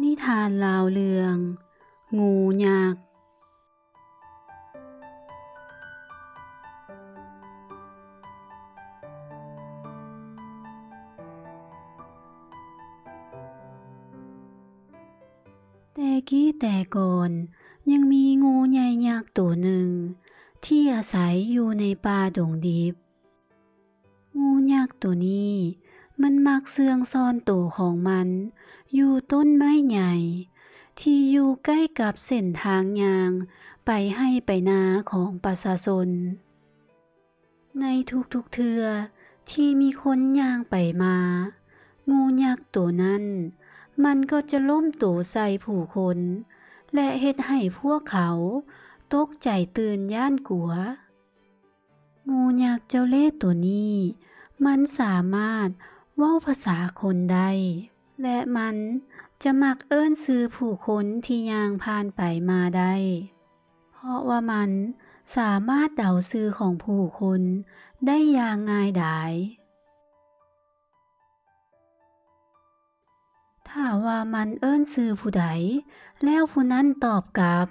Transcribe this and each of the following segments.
ນິທານລາວເລື່ອງ ງູຍັກ. ແຕ່ກີ້ແຕ່ກ່ອນ ຍັງມີງູໃຫຍ່ຍັກໂຕໜຶ່ງ ທີ່ອາໄສຢູ່ໃນປ່າດົງດິບ. ງູຍັກໂຕນີ້ ມັນມັກເຊື່ອງຊ່ອນໂຕຂອງມັນຢູ່ຕົ້ນໄມ້ໃຫຍ່ ທີ່ຢູ່ໃກ້ກັບເສັ້ນທາງຍ່າງໄປໄຮ່ໄປນາຂອງປະຊາຊົນ. ໃນທຸກໆເທື່ອທີ່ມີຄົນຍ່າງໄປມາ, ງູຍັກໂຕນັ້ນ ມັນກໍຈະລົ້ມໂຕໃສ່ຜູ້ຄົນ ແລະ ເຮັດໃຫ້ພວກເຂົາຕົກໃຈຕື່ນຢ້ານກົວ. ງູຍັກເຈົ້າເລ່ໂຕນີ້ ມັນສາມາດເວົ້າພາສາຄົນໄດ້ ແລະ ມັນຈະມັກເອີ້ນຊື່ຜູ້ຄົນທີ່ຍ່າງຜ່ານໄປມາໄດ້ ເພາະວ່າມັນສາມາດເດົາຊື່ຂອງຜູ້ຄົນໄດ້ຢ່າງງ່າຍດາຍ. ຖ້າວ່າມັນເອີ້ນຊື່ຜູ້ໃດ ແລ້ວຜູ້ນັ້ນຕອບກັບ,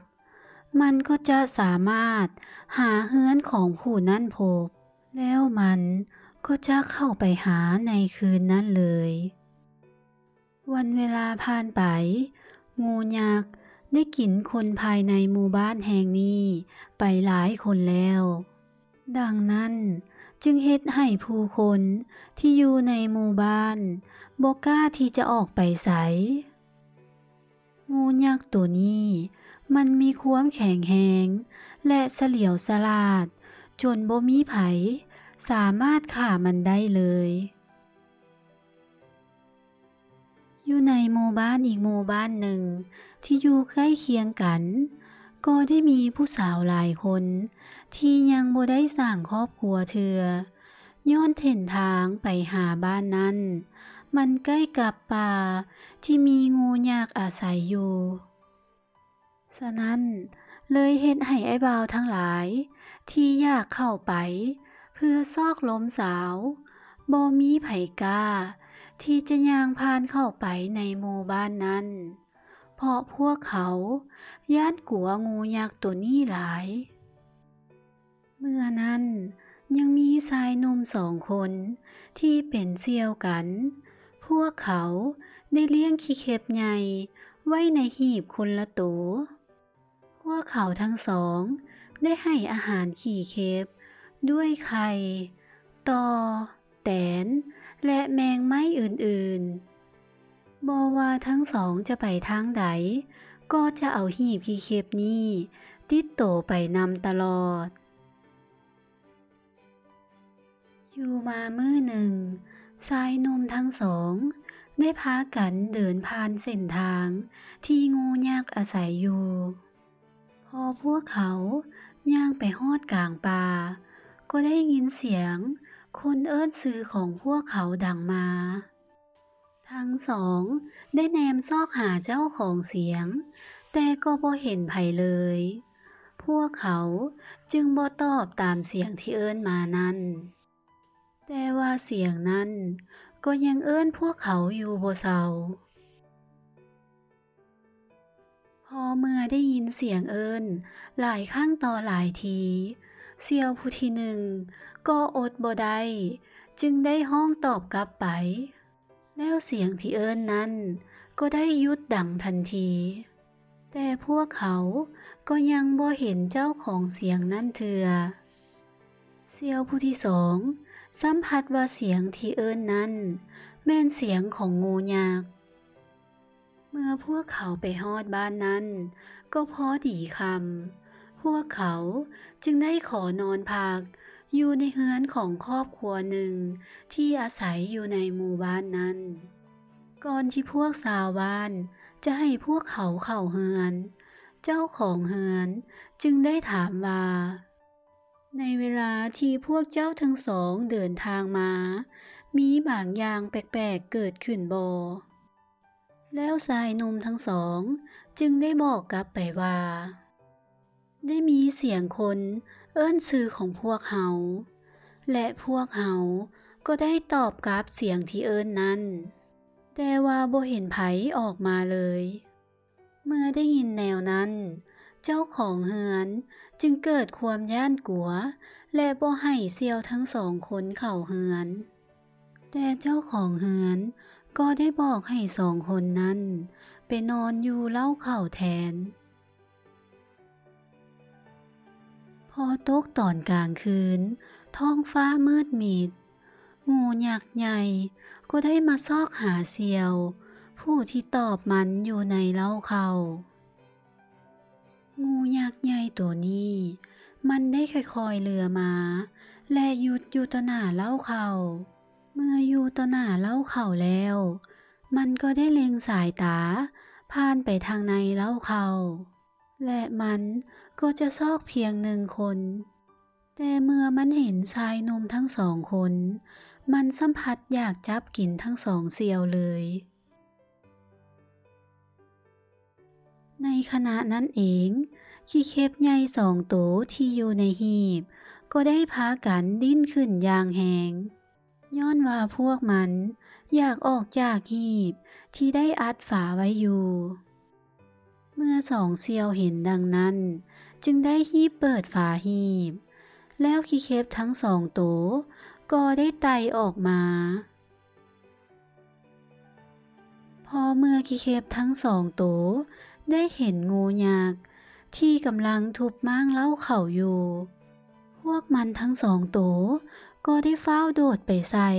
ມັນກໍຈະສາມາດຫາເຮືອນຂອງຜູ້ນັ້ນພົບ, ແລ້ວມັນກໍຈະເຂົ້າໄປຫາໃນຄືນນັ້ນເລີຍ. ວັນເວລາຜ່ານໄປ, ງູຍັກໄດ້ກິນຄົນພາຍໃນໝູ່ບ້ານແຫ່ງນີ້ໄປຫຼາຍຄົນແລ້ວ. ດັ່ງນັ້ນຈຶ່ງເຮັດໃຫ້ຜູ້ຄົນທີ່ຢູ່ໃນໝູ່ບ້ານບໍ່ກ້າທີ່ຈະອອກໄປໃສ. ງູຍັກໂຕນີ້ມັນມີຄວາມແຂງແຮງ ແລະ ສະຫຼຽວສະຫຼາດ ຈົນບໍ່ມີໃຜສາມາດຂ້າມັນໄດ້ເລີຍ. ຢູ່ໃນໝູ່ບ້ານອີກໝູ່ບ້ານໜຶ່ງທີ່ຢູ່ໃກ້ຄຽງກັນ ກໍໄດ້ມີຜູ້ສາວຫຼາຍຄົນທີ່ຍັງບໍ່ໄດ້ສ້າງຄອບຄົວເທື່ອ ຍ້ອນເສັ້ນທາງໄປຫາບ້ານນັ້ນ ມັນໃກ້ກັບປ່າທີ່ມີງູຍັກອາໄສຢູ່. ສະນັ້ນ ເລີຍເຮັດໃຫ້ອ້າຍບ່າວທັງຫຼາຍທີ່ຢາກເຂົ້າໄປເພື່ອຊອກລົມສາວ ບໍ່ມີໃຜກ້າທີ່ຈະຍ່າງຜ່ານເຂົ້າໄປໃນໝູ່ບ້ານນັ້ນ ເພາະພວກເຂົາຢ້ານກົວງູຍັກໂຕນີ້ຫຼາຍ. ເມື່ອນັ້ນຍັງມີຊາຍໜຸ່ມສອງຄົນທີ່ເປັນສ່ຽວກັນ, ພວກເຂົາໄດ້ລ້ຽງຂີ້ເຂັບໃຫຍ່ໄວ້ໃນຮີບຄົນລະໂຕ. ພວກເຂົາທັງສອງໄດ້ໃຫ້ອາຫານຂີ້ເຂັບດ້ວຍໄຂ່, ຕໍ່, ແຕນ ແລະ ແມງໄມ້ອື່ນໆ. ບໍ່ວ່າທັງສອງຈະໄປທາງໃດ, ກໍຈະເອົາຮີບຂີ້ເຂັບນີ້ຕິດໂຕໄປນຳຕະຫຼອດ. ຢູ່ມາມື້ໜຶ່ງ, ຊາຍໜຸ່ມທັງສອງໄດ້ພາກັນເດີນຜ່ານເສັ້ນທາງທີ່ງູຍັກອາໄສຢູ່. ພໍພວກເຂົາຍ່າງໄປຮອດກາງປ່າ, ກໍໄດ້ຍິນສຽງຄົນເອີ້ນຊື່ຂອງພວກເຂົາດັງມາ. ທັງສອງໄດ້ແນມຊອກຫາເຈົ້າຂອງສຽງ, ແຕ່ກໍບໍ່ເຫັນໃຜເລີຍ. ພວກເຂົາຈຶ່ງບໍ່ຕອບຕາມສຽງທີ່ເອີ້ນມານັ້ນ. ແຕ່ວ່າສຽງນັ້ນກໍຍັງເອີ້ນພວກເຂົາຢູ່ບໍ່ເຊົາ. ພໍເມື່ອໄດ້ຍິນສຽງເອີ້ນຫຼາຍຄັ້ງຕໍ່ຫຼາຍທີ, ສ່ຽວຜູ້ທີໜຶ່ງກໍອົດບໍ່ໄດ້, ຈຶ່ງໄດ້ຮ້ອງຕອບກັບໄປ. ແລ້ວສຽງທີ່ເອີ້ນນັ້ນກໍໄດ້ຢຸດດັງທັນທີ. ແຕ່ພວກເຂົາກໍຍັງບໍ່ເຫັນເຈົ້າຂອງສຽງນັ້ນເທື່ອ. ສ່ຽວຜູ້ທີສອງສຳຜັດວ່າສຽງທີ່ເອີ້ນນັ້ນແມ່ນສຽງຂອງງູຍັກ. ເມື່ອພວກເຂົາໄປຮອດບ້ານນັ້ນກໍພໍດີຄ່ຳ, ພວກເຂົາຈຶ່ງໄດ້ຂໍນອນພັກຢູ່ໃນເຮືອນຂອງຄອບຄົວໜຶ່ງທີ່ອາໄສຢູ່ໃນໝູ່ບ້ານນັ້ນ. ກ່ອນທີ່ພວກຊາວບ້ານຈະໃຫ້ພວກເຂົາເຂົ້າເຮືອນ, ເຈົ້າຂອງເຮືອນຈຶ່ງໄດ້ຖາມວ່າ, ໃນເວລາທີ່ພວກເຈົ້າທັງສອງເດີນທາງມາ, ມີບາງຢ່າງແປກໆເກີດຂຶ້ນບໍ່? ແລ້ວຊາຍໜຸ່ມທັງສອງຈຶ່ງໄດ້ບອກກັບໄປວ່າ, ໄດ້ມີສຽງຄົນເອີ້ນຊື່ຂອງພວກເຮົາ ແລະ ພວກເຮົາກໍໄດ້ຕອບກັບສຽງທີ່ເອີ້ນນັ້ນ. ແຕ່ວ່າບໍ່ເຫັນໃຜອອກມາເລີຍ. ເມື່ອໄດ້ຍິນແນວນັ້ນ, ເຈົ້າຂອງເຮືອນຈຶ່ງເກີດຄວາມຢ້ານກົວ ແລະ ບໍ່ໃຫ້ສ່ຽວທັງສອງຄົນເຂົ້າເຮືອນ. ແຕ່ເຈົ້າຂອງເຮືອນກໍໄດ້ບອກໃຫ້ສອງຄົນນັ້ນໄປນອນຢູ່ເລົ້າເຂົ້າແທນ. ພໍຕົກຕອນກາງຄືນ, ທ້ອງຟ້າມືດມິດ, ງູຍັກໃຫຍ່ກໍໄດ້ມາຊອກຫາສ່ຽວຜູ້ທີ່ຕອບມັນຢູ່ໃນເລົ້າເຂົ້າ. ງູຍັກໃຫຍ່ໂຕນີ້ ມັນໄດ້ຄ່ອຍໆເລື່ອມາ ແລະ ຢຸດຢູ່ຕໍ່ໜ້າເລົ້າເຂົ້າ. ເມື່ອຢູ່ຕໍ່ໜ້າເລົ້າເຂົ້າແລ້ວ, ມັນກໍໄດ້ເລັງສາຍຕາຜ່ານໄປທາງໃນເລົ້າເຂົ້າ ແລະ ມັນກໍຈະຊອກພຽງໜຶ່ງຄົນ. ແຕ່ເມື່ອມັນເຫັນຊາຍໜຸ່ມທັງສອງຄົນ, ມັນຊ່ຳພັດຢາກຈັບກິນທັງສອງສ່ຽວເລີຍ. ໃນຂະນະນັ້ນເອງ, ຂີ້ເຂັບໃຫຍ່ສອງໂຕທີ່ຢູ່ໃນຮີບ ກໍໄດ້ພາກັນດີ້ນຂຶ້ນຢ່າງແຮງ, ຍ້ອນວ່າພວກມັນຢາກອອກຈາກຮີບທີ່ໄດ້ອັດຝາໄວ້ຢູ່. ເມື່ອສອງສ່ຽວເຫັນດັ່ງນັ້ນ, ຈຶ່ງໄດ້ຮີບເປີດຝາຮີບ, ແລ້ວຂີ້ເຂັບທັງສອງໂຕກໍໄດ້ໄຕ່ອອກມາ. ພໍເມື່ອຂີ້ເຂັບທັງສອງໂຕໄດ້ເຫັນງູຍັກທີ່ກຳລັງທຸບມ້າງເລົ້າເຂົ້າຢູ່, ພວກມັນທັງສອງໂຕກໍໄດ້ຟ້າວໂດດໄປໃສ່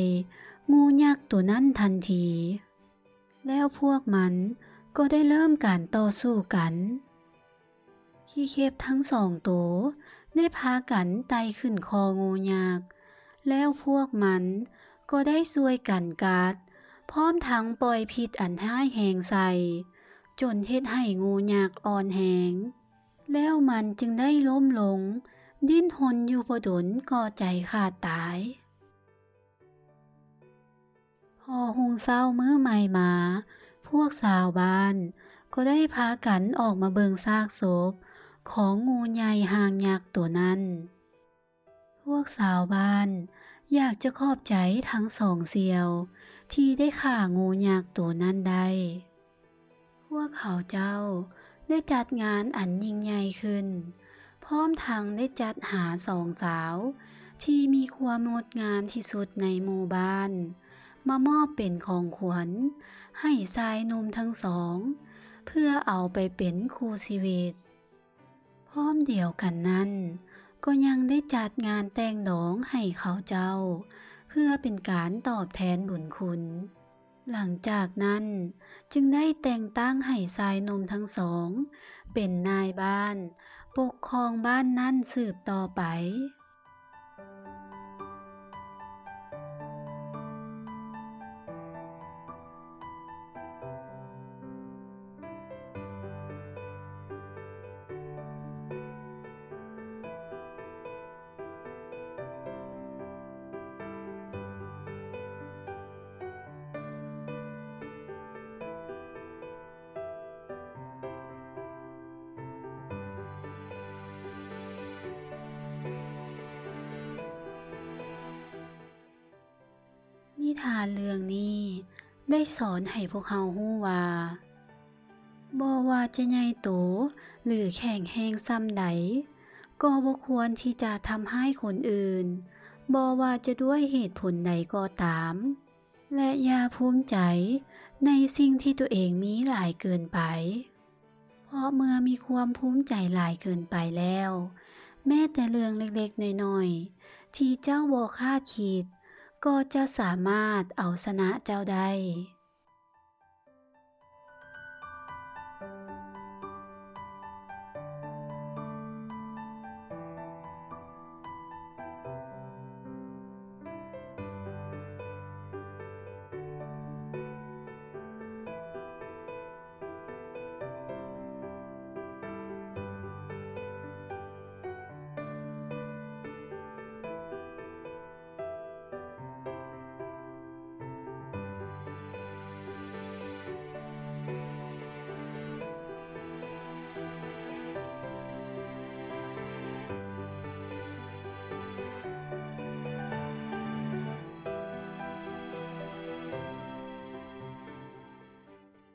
ງູຍັກໂຕນັ້ນທັນທີ, ແລ້ວພວກມັນກໍໄດ້ເລີ່ມການຕໍ່ສູ້ກັນ. ຂີ້ເຂັບທັງສອງໂຕໄດ້ພາກັນໄຕ່ຂຶ້ນຄໍງູຍັກ, ແລ້ວພວກມັນກໍໄດ້ຊ່ວຍກັນກັດ, ພ້ອມທັງປ່ອຍພິດອັນຮ້າຍແຮງໃສ່, ຈົນເຮັດໃຫ້ງູຍັກອ່ອນແຮງ, ແລ້ວມັນຈຶ່ງໄດ້ລົ້ມລົງ, ດີ້ນຮົນຢູ່ບໍ່ດົນກໍໃຈຂາດຕາຍ. ພໍຮຸ່ງເຊົ້າມື້ໃໝ່ມາ, ພວກຊາວບ້ານກໍໄດ້ພາກັນອອກມາເບິ່ງຊາກສົບຂອງງູໃຫຍ່ຮ່າງຍັກໂຕນັ້ນ. ພວກຊາວບ້ານຢາກຈະຂອບໃຈທັງສອງສ່ຽວທີ່ໄດ້ຂ້າງູຍັກໂຕນັ້ນໄດ້. ພວກເຂົາເຈົ້າໄດ້ຈັດງານອັນຍິ່ງໃຫຍ່ຂຶ້ນ, ພ້ອມທັງໄດ້ຈັດຫາສອງສາວທີ່ມີຄວາມງົດງາມທີ່ສຸດໃນໝູ່ບ້ານ ມາມອບເປັນຂອງຂວັນໃຫ້ຊາຍໜຸ່ມທັງສອງ ເພື່ອເອົາໄປເປັນຄູ່ຊີວິດ. ພ້ອມດຽວກັນນັ້ນ, ກໍຍັງໄດ້ຈັດງານແຕ່ງດອງໃຫ້ເຂົາເຈົ້າ ເພື່ອເປັນການຕອບແທນບຸນຄຸນ. ຫຼັງຈາກນັ້ນຈຶ່ງໄດ້ແຕ່ງຕັ້ງໃຫ້ຊາຍໜຸ່ມທັງສອງເປັນນາຍບ້ານ ປົກຄອງບ້ານນັ້ນສືບຕໍ່ໄປ. ນິທານເລື່ອງນີ້ໄດ້ສອນໃຫ້ພວກເຮົາຮູ້ວ່າ ບໍ່ວ່າຈະໃຫຍ່ໂຕ ຫຼື ແຂງແຮງສ່ຳໃດ, ກໍບໍ່ຄວນທີ່ຈະທຳຮ້າຍຄົນອື່ນ, ບໍ່ວ່າຈະດ້ວຍເຫດຜົນໃດກໍຕາມ. ແລະ ຢ່າພູມໃຈໃນສິ່ງທີ່ຕົວເອງມີຫຼາຍເກີນໄປ, ເພາະເມື່ອມີຄວາມພູມໃຈຫຼາຍເກີນໄປແລ້ວ, ແມ້ແຕ່ເລື່ອງເລັກໆນ້ອຍໆທີ່ເຈົ້າບໍ່ຄາດຄິດ ກໍຈະສາມາດເອົາຊະນະເຈົ້າໄດ້.